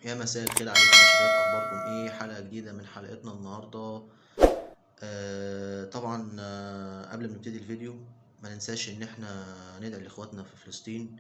يا مساء الخير عليكم يا شباب، اخباركم ايه؟ حلقة جديدة من حلقتنا النهارده. طبعا، قبل ما نبتدي الفيديو ما ننساش ان احنا ندعي لاخواتنا في فلسطين.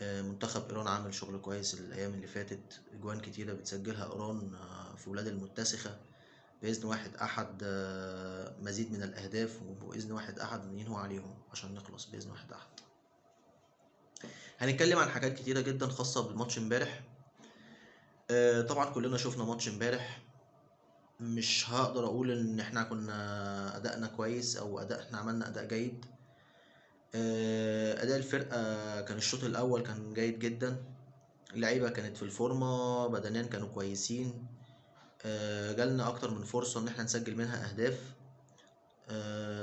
منتخب ايران عامل شغل كويس الايام اللي فاتت، اجوان كتيرة بتسجلها ايران في ولاد المتسخه. باذن واحد احد مزيد من الاهداف، وباذن واحد احد ينهوا عليهم عشان نخلص باذن واحد احد. هنتكلم عن حاجات كتيرة جدا خاصة بالماتش امبارح. طبعا كلنا شفنا ماتش امبارح. مش هقدر اقول ان احنا كنا ادائنا كويس او اداء احنا عملنا اداء جيد. اداء الفرقة كان الشوط الاول كان جيد جدا، اللعيبة كانت في الفورمة، بدنيا كانوا كويسين. جالنا اكتر من فرصة ان احنا نسجل منها اهداف.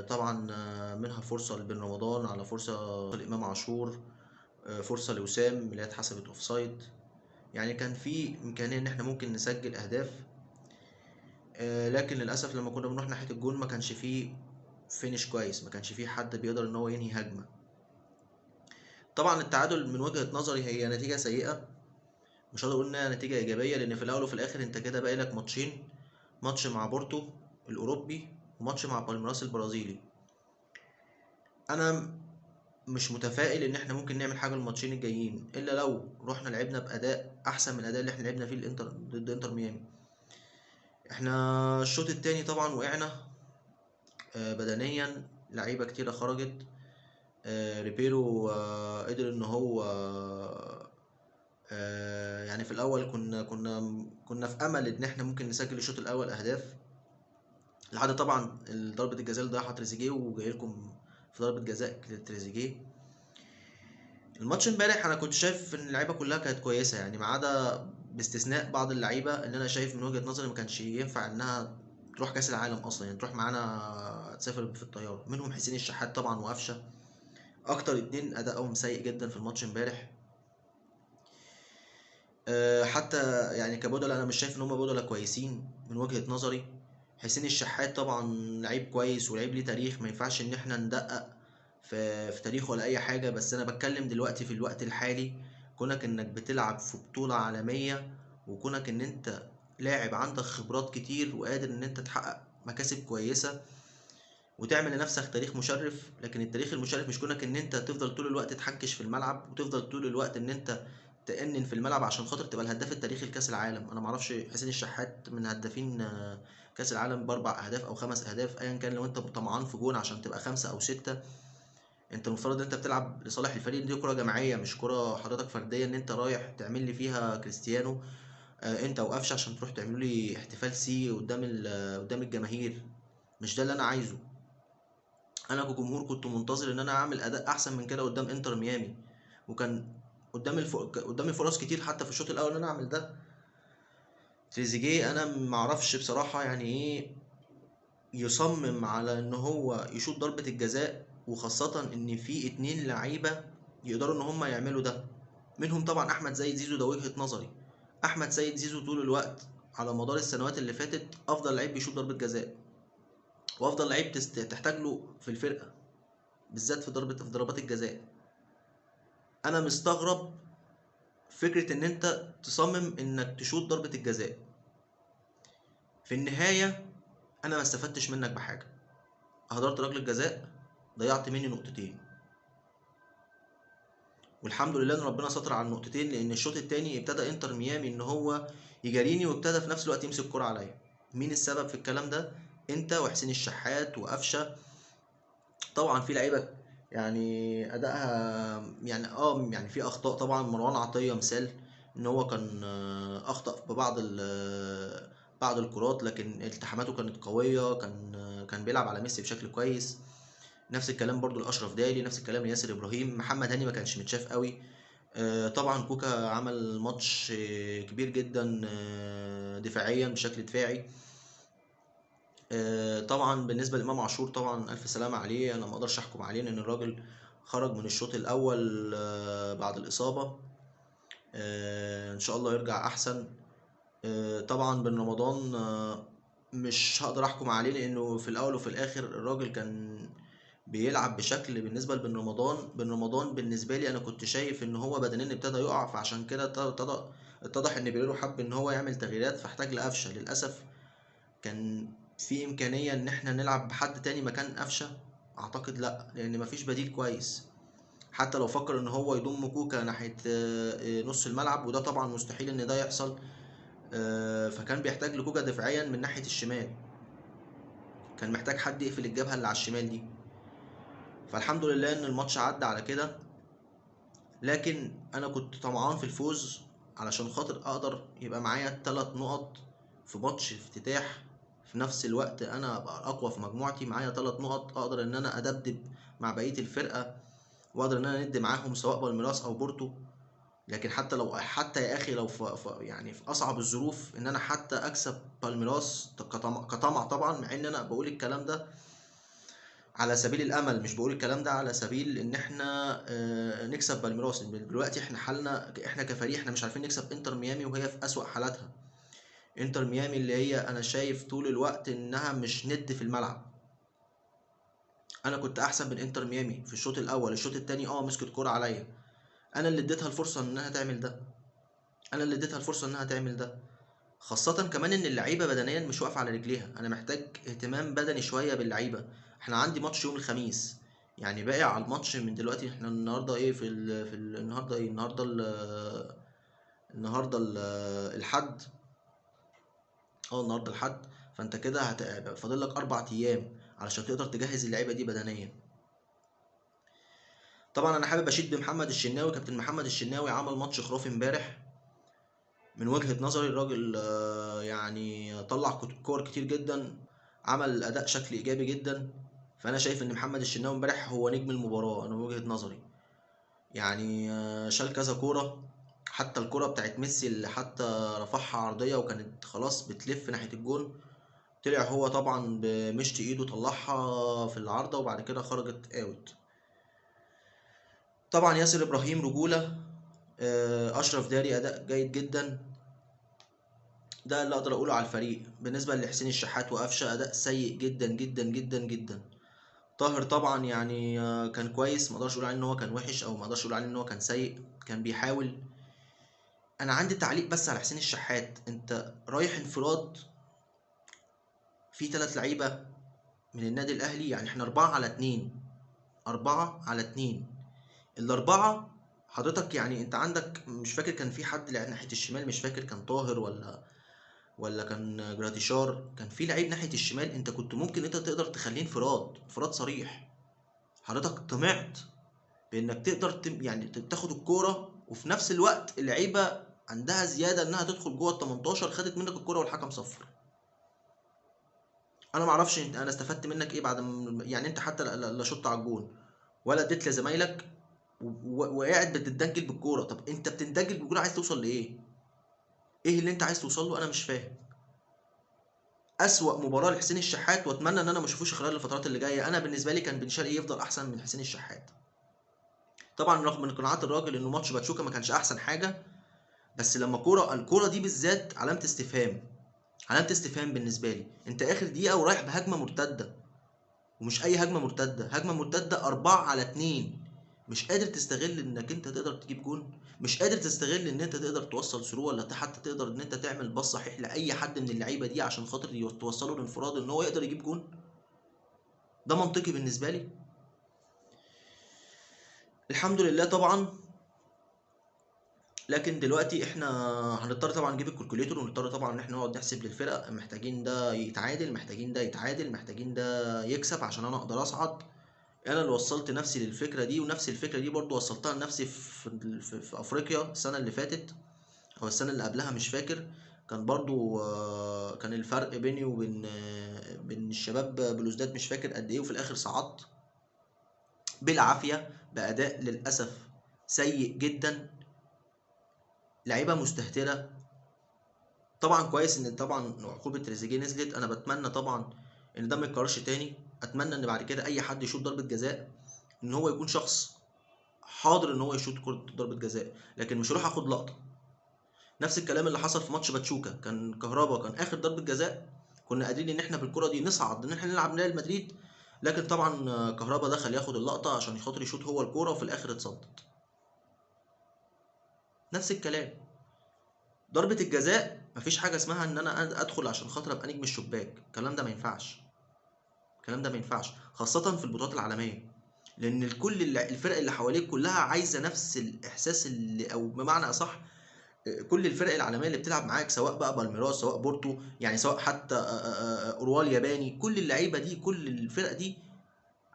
طبعا، منها فرصة لبن رمضان، على فرصة لامام عاشور، فرصة لوسام اللي هي اتحسبت offside. يعني كان في امكانية ان احنا ممكن نسجل اهداف، لكن للاسف لما كنا بنروح ناحية الجون ما كانش فيه finish كويس، ما كانش فيه حد بيقدر ان هو ينهي هجمة. طبعا التعادل من وجهه نظري هي نتيجة سيئه، مش هقدر اقول انها نتيجة ايجابية، لان في الاول وفي الاخر انت كده باقي لك ماتشين، ماتش مع بورتو الاوروبي وماتش مع بالميراس البرازيلي. انا مش متفائل ان احنا ممكن نعمل حاجة الماتشين الجايين، الا لو رحنا لعبنا باداء احسن من الاداء اللي احنا لعبنا فيه الانتر ضد انتر ميامي. احنا الشوط التاني طبعا وقعنا، بدنيا، لعيبة كتيرة خرجت. ريبيرو قدر ان هو يعني في الاول كنا في امل ان احنا ممكن نسجل الشوط الاول اهداف، لحد طبعا ضربه الجزاء اللي ضيعها تريزيجيه، وجاي لكم في ضربه جزاء تريزيجيه. الماتش امبارح انا كنت شايف ان اللعيبة كلها كانت كويسة، يعني ما عدا باستثناء بعض اللعيبة اللي انا شايف من وجهه نظري ما كانش ينفع انها تروح كاس العالم اصلا، يعني تروح معانا تسافر في الطيارة. منهم حسين الشحات طبعا وقفشه، اكتر اتنين ادائهم سيء جدا في الماتش امبارح. حتى يعني كبدلة انا مش شايف ان هم بدلة كويسين من وجهة نظري. حسين الشحات طبعا لعيب كويس ولعيب ليه تاريخ، ما ينفعش ان احنا ندقق في تاريخه ولا اي حاجة، بس انا بتكلم دلوقتي في الوقت الحالي، كونك انك بتلعب في بطولة عالمية، وكونك ان انت لاعب عندك خبرات كتير وقادر ان انت تحقق مكاسب كويسة وتعمل لنفسك تاريخ مشرف. لكن التاريخ المشرف مش كونك ان انت تفضل طول الوقت تحنكش في الملعب، وتفضل طول الوقت ان انت تأنن في الملعب عشان خاطر تبقى الهداف التاريخي لكاس العالم. انا معرفش حسين الشحات من هدافين كاس العالم ب4 اهداف او 5 اهداف ايا كان، لو انت طمعان في جون عشان تبقى 5 او 6، انت المفترض ان انت بتلعب لصالح الفريق. دي كرة جماعية مش كرة حضرتك فردية ان انت رايح تعمل لي فيها كريستيانو، انت وقفش عشان تروح تعملوا لي احتفال سي قدام الجماهير. مش ده اللي انا عايزه. انا كجمهور كنت منتظر ان انا اعمل اداء احسن من كده قدام انتر ميامي، وكان قدامي فرص كتير حتى في الشوط الاول ان انا اعمل ده. تريزيجيه انا معرفش بصراحة يعني ايه يصمم على ان هو يشوط ضربة الجزاء، وخاصة ان في 2 لعيبة يقدروا ان هم يعملوا ده، منهم طبعا احمد سيد زيزو. ده وجهة نظري. احمد سيد زيزو طول الوقت على مدار السنوات اللي فاتت افضل لعيب بيشوط ضربة جزاء، وافضل لعيب تحتاج له في الفرقة بالذات في ضربات الجزاء. انا مستغرب فكرة ان انت تصمم انك تشوط ضربة الجزاء. في النهاية انا ما استفدتش منك بحاجة، اهدرت ركلة جزاء، ضيعت مني نقطتين، والحمد لله ان ربنا ستر على النقطتين، لان الشوط التاني ابتدى انتر ميامي ان هو يجاريني، وابتدى في نفس الوقت يمسك كرة عليا. مين السبب في الكلام ده؟ انت وحسين الشحات وقفشه. طبعا في لعيبة يعني ادائها يعني يعني في اخطاء، طبعا مروان عطية مثال ان هو كان اخطا في بعض الكرات، لكن التحاماته كانت قوية، كان بيلعب على ميسي بشكل كويس. نفس الكلام برضو لاشرف دالي، نفس الكلام لياسر ابراهيم. محمد هاني ما كانش متشاف قوي. طبعا كوكا عمل ماتش كبير جدا، دفاعيا بشكل دفاعي. طبعا بالنسبة لامام عاشور طبعا الف سلامه عليه، انا ما اقدرش احكم عليه لان الراجل خرج من الشوط الاول، بعد الاصابة. ان شاء الله يرجع احسن. طبعا بن رمضان، مش هقدر احكم عليه لانه في الاول وفي الاخر الراجل كان بيلعب بشكل. بالنسبة لبن رمضان، بن رمضان بالنسبة لي انا كنت شايف ان هو بدنيا ابتدى يقع، فعشان كده ابتدى اتضح ان بيريرو حب ان هو يعمل تغييرات فاحتاج لقفشه. للاسف كان في امكانية ان احنا نلعب بحد تاني مكان قفشه؟ اعتقد لا، لان مفيش بديل كويس. حتى لو فكر ان هو يضم كوكا ناحية نص الملعب، وده طبعا مستحيل ان ده يحصل، فكان بيحتاج لكوكا دفاعيا من ناحية الشمال، كان محتاج حد يقفل الجبهة اللي على الشمال دي. فالحمد لله ان الماتش عدى على كده، لكن انا كنت طمعان في الفوز علشان خاطر اقدر يبقى معايا 3 نقط في ماتش افتتاح، في نفس الوقت انا ابقى اقوى في مجموعتي، معايا 3 نقط اقدر ان انا ادبدب مع بقية الفرقة، واقدر ان انا ندي معاهم سواء بالميراس او بورتو. لكن حتى لو، حتى يا اخي لو يعني في اصعب الظروف ان انا حتى اكسب بالميراس كطمع طبعا، مع ان انا بقول الكلام ده على سبيل الامل، مش بقول الكلام ده على سبيل ان احنا نكسب بالميراس. دلوقتي احنا حالنا، احنا كفريق احنا مش عارفين نكسب انتر ميامي وهي في اسوأ حالاتها. انتر ميامي اللي هي انا شايف طول الوقت انها مش ند في الملعب. انا كنت احسن من انتر ميامي في الشوط الاول، الشوط التاني مسكت كورة عليا، انا اللي اديتها الفرصة انها تعمل ده، انا اللي اديتها الفرصة انها تعمل ده، خاصة كمان ان اللعيبة بدنيا مش واقفة على رجليها. انا محتاج اهتمام بدني شوية باللعيبه. احنا عندي ماتش يوم الخميس، يعني باقي على الماتش من دلوقتي. احنا النهارده ايه في ال في ال النهارده ايه النهارده ال النهارده ال الحد، النهارده الحد، فانت كده فاضل لك 4 ايام علشان تقدر تجهز اللعيبة دي بدنيا. طبعا انا حابب اشيد بمحمد الشناوي. كابتن محمد الشناوي عمل ماتش خرافي امبارح من وجهة نظري. الراجل يعني طلع كور كتير جدا، عمل اداء شكل ايجابي جدا. فانا شايف ان محمد الشناوي امبارح هو نجم المباراة انا من وجهة نظري. يعني شال كذا كورة، حتى الكورة بتاعت ميسي اللي حتى رفعها عرضية وكانت خلاص بتلف ناحية الجون، طلع هو طبعا بمشط ايده طلعها في العارضة وبعد كده خرجت out. طبعا ياسر ابراهيم رجوله، اشرف داري اداء جيد جدا. ده اللي اقدر اقوله على الفريق. بالنسبة لحسين الشحات وقفشه اداء سيء جدا جدا جدا جدا. طاهر طبعا يعني كان كويس، ما اقدرش اقول عليه ان هو كان وحش او ما اقدرش اقول عليه ان هو كان سيء، كان بيحاول. انا عندي تعليق بس على حسين الشحات، انت رايح انفراد في 3 لعيبة من النادي الاهلي، يعني احنا 4 على 2، 4 على 2، الاربعة حضرتك يعني انت عندك، مش فاكر كان في حد ناحية الشمال، مش فاكر كان طاهر ولا كان جراتيشار، كان في لعيب ناحية الشمال انت كنت ممكن انت تقدر تخليه انفراد، انفراد صريح. حضرتك طمعت بانك تقدر يعني تاخد الكورة، وفي نفس الوقت اللعيبة عندها زيادة انها تدخل جوه ال 18، خدت منك الكورة والحكم صفر. انا معرفش انا استفدت منك ايه بعد يعني انت حتى لا شطت على الجون ولا اديت لزمايلك وقاعد بتدنجل بالكورة. طب انت بتندجل بالكورة عايز توصل لايه؟ ايه اللي انت عايز توصل له؟ انا مش فاهم. اسوأ مباراة لحسين الشحات، واتمنى ان انا ما اشوفوش خلال الفترات اللي جاية. انا بالنسبة لي كان بن شرقي يفضل احسن من حسين الشحات. طبعا رغم من قناعات الراجل انه ماتش باتشوكا ما كانش احسن حاجة، بس لما الكورة دي بالذات علامة استفهام، علامة استفهام بالنسبة لي. انت اخر دقيقة ورايح بهجمه مرتدة، ومش اي هجمة مرتدة، هجمة مرتدة 4 على 2، مش قادر تستغل انك انت تقدر تجيب جون، مش قادر تستغل ان انت تقدر توصل through، ولا حتى تقدر ان انت تعمل باص صحيح لاي حد من اللعيبة دي عشان خاطر توصله الانفراد ان هو يقدر يجيب جون. ده منطقي بالنسبة لي؟ الحمد لله طبعا. لكن دلوقتي احنا هنضطر طبعا نجيب ال calculator، ونضطر طبعا ان احنا نقعد نحسب للفرق، محتاجين ده يتعادل، محتاجين ده يتعادل، محتاجين ده يكسب عشان انا اقدر اصعد. انا اللي وصلت نفسي للفكرة دي، ونفس الفكرة دي برضو وصلتها لنفسي في افريقيا السنة اللي فاتت او السنة اللي قبلها مش فاكر. كان برضو كان الفرق بيني وبين بين الشباب بلوزداد مش فاكر قد ايه، وفي الاخر صعدت بالعافية باداء للاسف سيء جدا، لعيبة مستهتره. طبعا كويس ان طبعا عقوبه تريزيجيه نزلت، انا بتمنى طبعا ان ده ما يتكررش تاني. اتمنى ان بعد كده اي حد يشوط ضربه جزاء ان هو يكون شخص حاضر ان هو يشوط كره ضربه جزاء، لكن مش هروح اخد لقطة. نفس الكلام اللي حصل في ماتش باتشوكا، كان كهربا كان اخر ضربه جزاء، كنا قادرين ان احنا بالكرة دي نصعد ان احنا نلعب ريال مدريد، لكن طبعا كهربا دخل ياخد اللقطة عشان خاطر يشوط هو الكورة، وفي الاخر اتصدت. نفس الكلام. ضربه الجزاء مفيش حاجة اسمها ان انا ادخل عشان خاطر ابقى نجم الشباك، الكلام ده ما ينفعش، الكلام ده ما ينفعش، خاصة في البطولات العالمية، لان الكل الفرق اللي حواليك كلها عايزه نفس الاحساس اللي، او بمعنى اصح كل الفرق العالمية اللي بتلعب معاك، سواء بقى بالميراس، سواء بورتو، يعني سواء حتى اوروا الياباني، كل اللعيبة دي، كل الفرق دي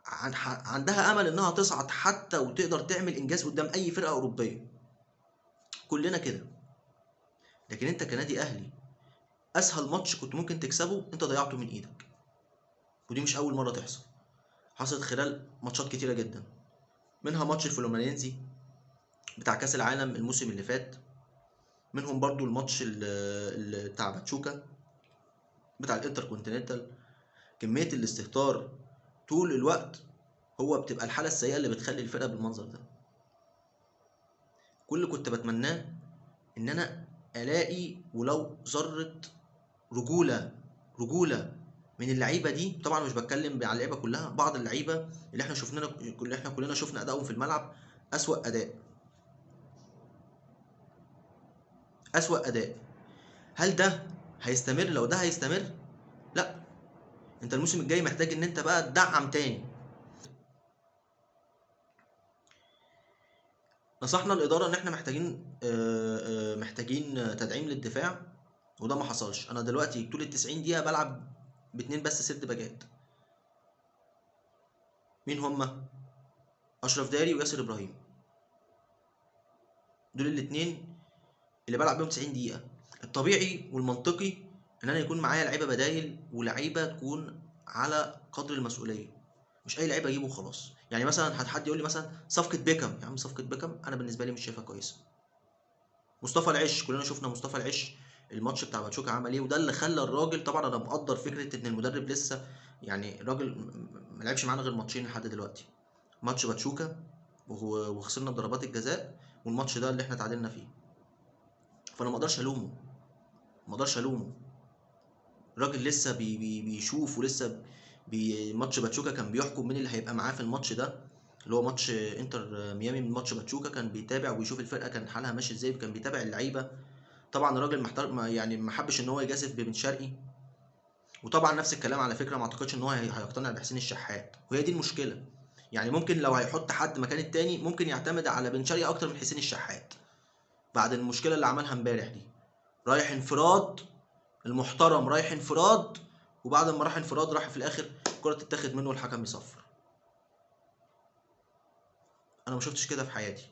عندها امل انها تصعد حتى وتقدر تعمل انجاز قدام اي فرقه اوروبية. كلنا كده. لكن انت كنادي اهلي اسهل ماتش كنت ممكن تكسبه انت ضيعته من ايدك، ودي مش اول مرة تحصل، حصلت خلال ماتشات كتيرة جدا، منها ماتش فلومينينزي بتاع كاس العالم الموسم اللي فات، منهم برضو الماتش بتاع باتشوكا بتاع الانتر كونتيننتال. كمية الاستهتار طول الوقت هو بتبقى الحالة السيئة اللي بتخلي الفرقة بالمنظر ده. كل اللي كنت بتمناه ان انا الاقي ولو ذره رجوله، رجوله من اللعيبة دي. طبعا مش بتكلم على اللعيبة كلها، بعض اللعيبة اللي احنا شفنا، اللي احنا كلنا شفنا ادائهم في الملعب اسوأ اداء، اسوأ اداء. هل ده هيستمر؟ لو ده هيستمر لا، انت الموسم الجاي محتاج ان انت بقى تدعم تاني. نصحنا الادارة ان احنا محتاجين محتاجين تدعيم للدفاع، وده ما حصلش. انا دلوقتي طول ال 90 دقيقة بلعب باتنين بس سرد باكات، مين هما؟ اشرف داري وياسر ابراهيم، دول الاتنين اللي بلعب بيهم 90 دقيقة. الطبيعي والمنطقي ان انا يكون معايا لعيبة بدايل ولعيبة تكون على قدر المسؤولية، مش اي لعيبة اجيبه وخلاص. يعني مثلا حد يقول لي مثلا صفقة بيكام، يا عم صفقة بيكام انا بالنسبة لي مش شايفها كويسة. مصطفى العش، كلنا شفنا مصطفى العش الماتش بتاع باتشوكا عمل ايه، وده اللي خلى الراجل، طبعا انا مقدر فكرة ان المدرب لسه، يعني الراجل ما لعبش معانا غير ماتشين لحد دلوقتي، ماتش باتشوكا وخسرنا بضربات الجزاء، والماتش ده اللي احنا تعادلنا فيه. فانا ما اقدرش الومه، ما اقدرش الومه، الراجل لسه بي بي بيشوف، ولسه ماتش باتشوكا كان بيحكم مين اللي هيبقى معاه في الماتش ده، اللي هو ماتش انتر ميامي. من ماتش باتشوكا كان بيتابع وبيشوف الفرقة كان حالها ماشي ازاي، كان بيتابع اللعيبة. طبعا الراجل محتار، يعني ما حبش ان هو يجازف ببن شرقي، وطبعا نفس الكلام على فكرة، ما اعتقدش ان هو هيقتنع بحسين الشحات، وهي دي المشكلة. يعني ممكن لو هيحط حد مكان التاني ممكن يعتمد على بن شرقي اكتر من حسين الشحات بعد المشكلة اللي عملها امبارح دي. رايح انفراد المحترم، رايح انفراد، وبعد ما راح انفراد راح في الاخر الكره تتاخد منه والحكم يصفر. انا ما شفتش كده في حياتي،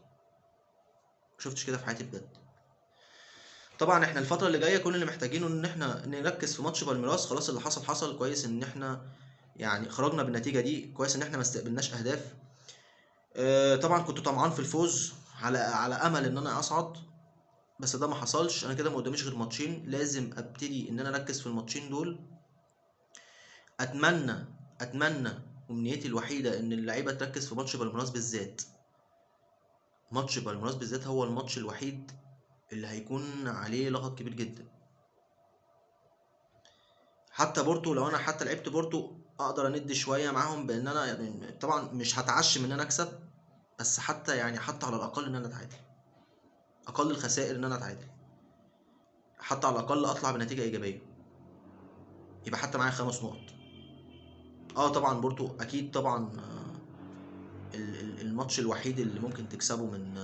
ما شفتش كده في حياتي بجد. طبعا احنا الفترة اللي جاية كل اللي محتاجينه ان احنا نركز في ماتش بالميراس. خلاص اللي حصل حصل، كويس ان احنا يعني خرجنا بالنتيجة دي، كويس ان احنا ما استقبلناش اهداف. طبعا كنت طمعان في الفوز على امل ان انا اصعد، بس ده ما حصلش. انا كده ما قداميش غير ماتشين، لازم ابتدي ان انا اركز في الماتشين دول. اتمنى امنيتي الوحيدة ان اللعيبة تركز في ماتش بالميراس بالذات. ماتش بالميراس بالذات هو الماتش الوحيد اللي هيكون عليه لغط كبير جدا. حتى بورتو، لو انا حتى لعبت بورتو اقدر اند شوية معاهم، بان انا يعني طبعا مش هتعشم ان انا اكسب، بس حتى يعني حتى على الاقل ان انا اتعادل، اقل الخسائر ان انا اتعادل، حتى على الاقل اطلع بنتيجة ايجابية، يبقى حتى معايا 5 نقط. طبعا بورتو اكيد طبعا الماتش الوحيد اللي ممكن تكسبه من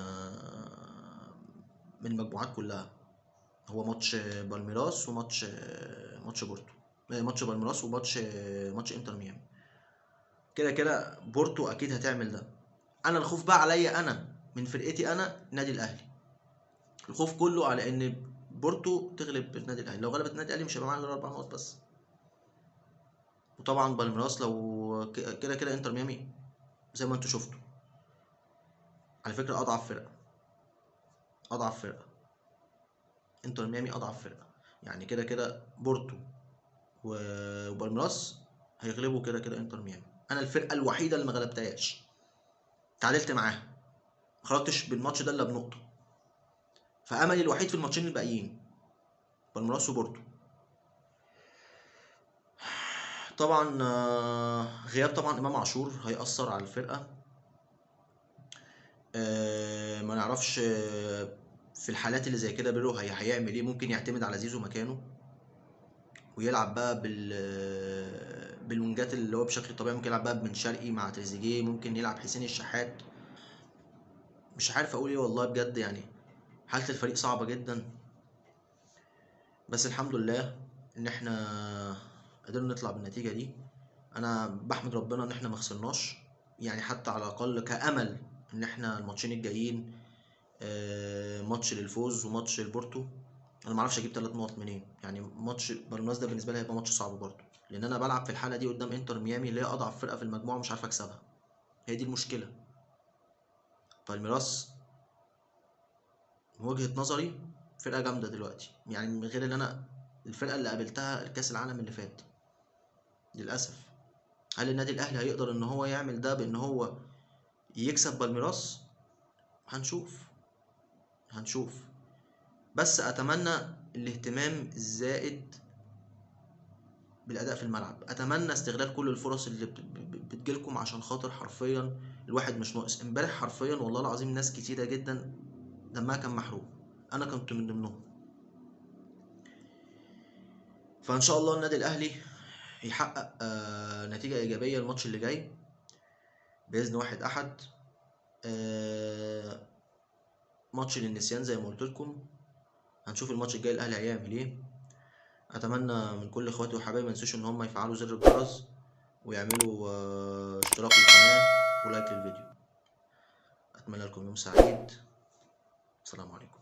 المجموعات كلها هو ماتش بالميراس وماتش ماتش بورتو، ماتش بالميراس وماتش ماتش انتر ميامي. كده كده بورتو اكيد هتعمل ده. انا الخوف بقى عليا انا من فرقتي انا النادي الاهلي، الخوف كله على ان بورتو تغلب النادي الاهلي. لو غلبت النادي الاهلي مش هيبقى معانا غير 4 نقط بس. وطبعا بالميراس لو كده كده انتر ميامي زي ما انتوا شفتوا على فكرة اضعف فرقه، اضعف فرقه انتر ميامي، اضعف فرقه. يعني كده كده بورتو وبالميراس هيغلبوا كده كده انتر ميامي. انا الفرقة الوحيدة اللي ما غلبتهاش، تعادلت معاها، ما خرجتش بالماتش ده الا بنقطة. فاملي الوحيد في الماتشين الباقيين بالميراس وبورتو. طبعا غياب طبعا امام عاشور هيأثر على الفرقة. ما نعرفش في الحالات اللي زي كده بيرو هيعمل ايه. ممكن يعتمد على زيزو مكانه ويلعب بقى بالونجات اللي هو بشكل طبيعي، ممكن يلعب بقى بن شرقي مع تريزيجيه، ممكن يلعب حسين الشحات. مش عارف اقول ايه والله بجد، يعني حالة الفريق صعبة جدا، بس الحمد لله ان احنا قدرنا نطلع بالنتيجة دي. انا بحمد ربنا ان احنا ما خسرناش، يعني حتى على الاقل كأمل ان احنا الماتشين الجايين، ماتش للفوز وماتش لبورتو. انا ما اعرفش اجيب 3 نقط منين، يعني ماتش بالميراس ده بالنسبة لي هيبقى ماتش صعب برضه، لان انا بلعب في الحالة دي قدام انتر ميامي اللي هي اضعف فرقه في المجموعة ومش عارف اكسبها، هي دي المشكلة. بالميراس من وجهه نظري فرقه جامدة دلوقتي، يعني من غير ان انا الفرقة اللي قابلتها الكاس العالم اللي فات للاسف. هل النادي الاهلي هيقدر ان هو يعمل ده بان هو يكسب بالميراس؟ هنشوف. بس اتمنى الاهتمام الزائد بالاداء في الملعب، اتمنى استغلال كل الفرص اللي بتجيلكم، عشان خاطر حرفيا الواحد مش ناقص. امبارح حرفيا والله العظيم ناس كتيرة جدا دمها كان محروق، انا كنت من ضمنهم. فان شاء الله النادي الاهلي يحقق نتيجة ايجابية الماتش اللي جاي باذن واحد احد. ماتش للنسيان زي ما قلت لكم، هنشوف الماتش الجاي الاهلي هيعمل ايه. اتمنى من كل اخواتي وحبايبي ما ينسوش ان هم يفعلوا زر الجرس ويعملوا اشتراك للقناة ولايك للفيديو. اتمنى لكم يوم سعيد. السلام عليكم.